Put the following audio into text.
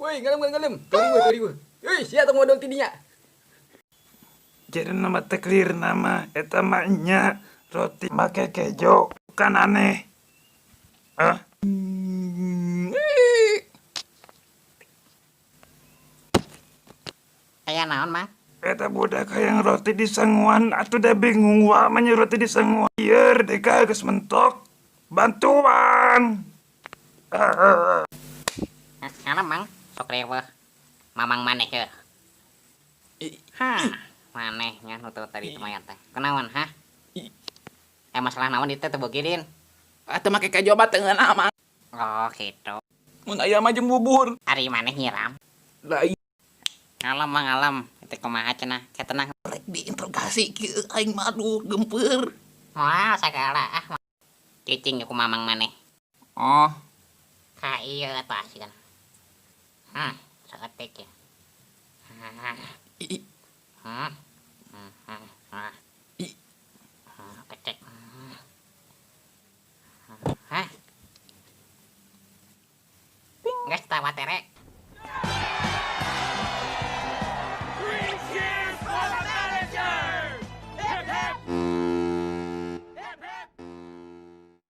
Woi, ngalem ngalem. Teu riweuh. Euy, sia tong modol ti dinya. Jadi nama teh clear nama eta mah nya roti make kejo kan aneh. Hah? Aya naon, Mang? Eta budak hayang roti di sanguan atuh da bingung wa mah roti di sanguan. Ieu deka geus mentok. Bantuan. Ah. Ngalem, Mang. Sok riweuh. Mamang maneh heuh. Hah, maneh nya nu teu tadi mayat teh. Kunaon, hah? Eh, masalah naon dieu teh teu beuki din? Atuh make kejo mah teu ngeunah, Mang. Oh, gitu. Mun aya mah jeung bubur. Ari maneh nyiram. Lah ieu Ngalem, Mang, ngalem. Itu kumaha cenah? Ke tenang. Rek diinterogasi kieu aing mah aduh gempeur. Moal sagala ah. Cicing ku mamang maneh. Oh. Ka ieu tah sigana. Hah, saeutik ya. Hah. I. Hah. Hmm, hmm, hmm. I. Hmm, kecek. Hah. Geus tah watere.